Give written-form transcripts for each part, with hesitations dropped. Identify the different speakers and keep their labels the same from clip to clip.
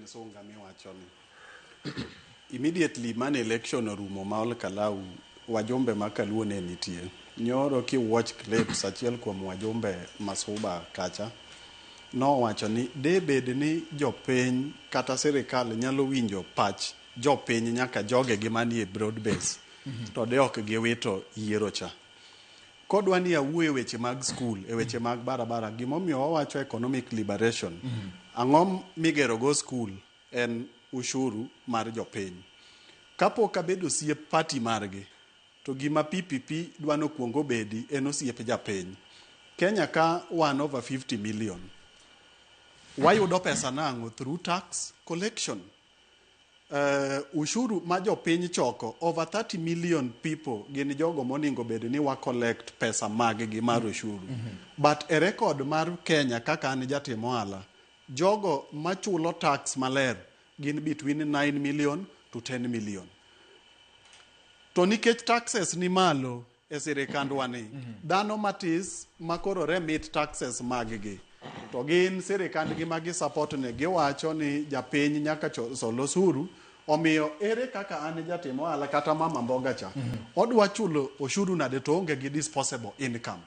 Speaker 1: en sunga miwacho ni. Immediately mane election orumo ma Ol Kalou wajumbe ma Kaluo ne nitie. Nyoro ki watch clips achiel kuom wajumbe Masuba kacha nowacho ni de bed ni jopiny kata sirikal nyalo winjo pach jopiny nyaka jogegi manie broad base to de ok giwito yiero cha. Kodwa ni awuo e weche mag school, e weche mag barabara, gimomiyo wawacho economic liberation. Ang'o migero go school en ushuru mar jopiny. Kapok abedo osiep party margi, to gima PPP dwa nokwong obedi en osiep japiny. Kenya ka wan over 50 million. Wayudo pesa nang'o through tax collection. Ushuru ma jopiny choko over 30 million people gin jogo moningo bed ni wa collect pesa mag gi mar ushuru. But e record mar Kenya kaka an jatim ohala, jogo machulo tax maler gin between 9 million to 10 million. To nikech taxes ni malo e sirikandwa ni, dhano matis makoro remit taxes mag gi, to gin sirikandgi ma gi support ni giwacho ni japiny nyaka sol osuru. Omiyo ere kaka an jatim ohala kata mama mboga cha odwa chulo oshuru nade to onge gi disposable income?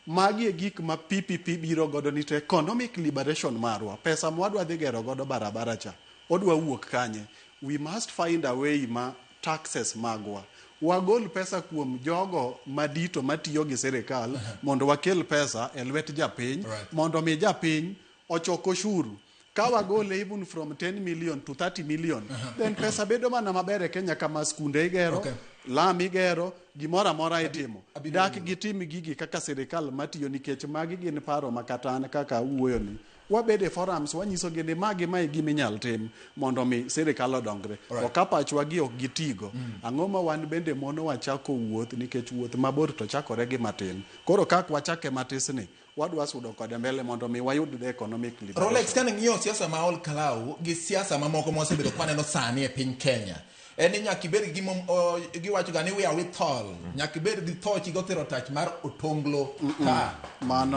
Speaker 1: Magi e gik ma PPP biro godo ni to economic liberation marwa, pesa mwadwa dhi gero godo barabara cha odwa wuok kanye? We must find a way ma taxes magwa wagol pesa kuom jogo madito matiyo gi sirikal mondo wakel pesa e lwet japiny mondo mi japiny ochok oshuru. Ka wagole even from 10 million to 30 million, then pesa bedo mana maber e Kenya kama skunde igero, lam igero, gimoro amora itimo.
Speaker 2: Abiro
Speaker 1: Dak
Speaker 2: winjo.
Speaker 1: Gitim gigi kaka sirikal matiyo, nikech magi gin paro ma kata an kaka awuoyo ni wabede e forums wanyisogi ni magi ma e gima inyal tim mondo mi sirikal odongre. To ka pachwa gi ok gitigo, ang'o ma wan bende mono wachako wuoth? Nikech wuoth mabor to chakore gi matin. Koro kak wachake matisni, wadwa sudo kode mbele mondo mi wayud the economic liberation.
Speaker 2: Rolex, kane ng'iyo siasa ma Ol Kalou gi siasa mamoko mwasebedo kwaneno sani e piny Kenya, en ni nyaka ibed gi gima giwacho ga ni we are with tol. Nyaka ibed gi thochi gothiro tach mar otonglo ka.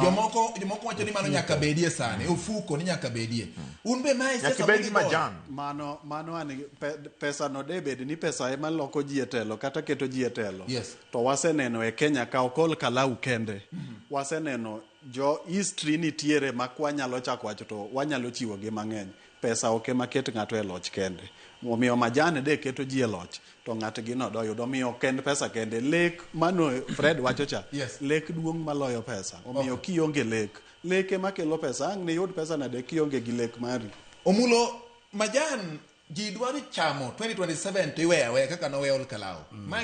Speaker 2: Jomoko wacho ni mano nyaka bedie sani, ofuko ni nyaka bedie. Un be mae
Speaker 3: Nyaka
Speaker 2: siasa
Speaker 3: ibed gi
Speaker 2: mudhi goyo?
Speaker 3: Majan.
Speaker 1: Mano an pesa no de bed ni pesa ema loko ji e telo kata keto ji e telo. To waseneno e Kenya ka ok Ol Kalou kende. Waseneno jo history nitiere ma kwanyalo chako wacho to wanyalo chiwo gi mang'eny. Pesa ok ema ket ng'ato e loch kende. Omiyo majan de keto ji e loch to ng'atgi no doyudo. Omiyo ok en pesa kende. Lek mano Fred wacho cha. Lek duong' maloyo pesa. Omiyo kionge lek, lek ema kelo pesa. Ang' niyud pesa nade kionge gi lek mari?
Speaker 2: Omulo majan ji dwaro chamo 2027 to iweyo aweya kaka nowe Ol Kalou. Mae.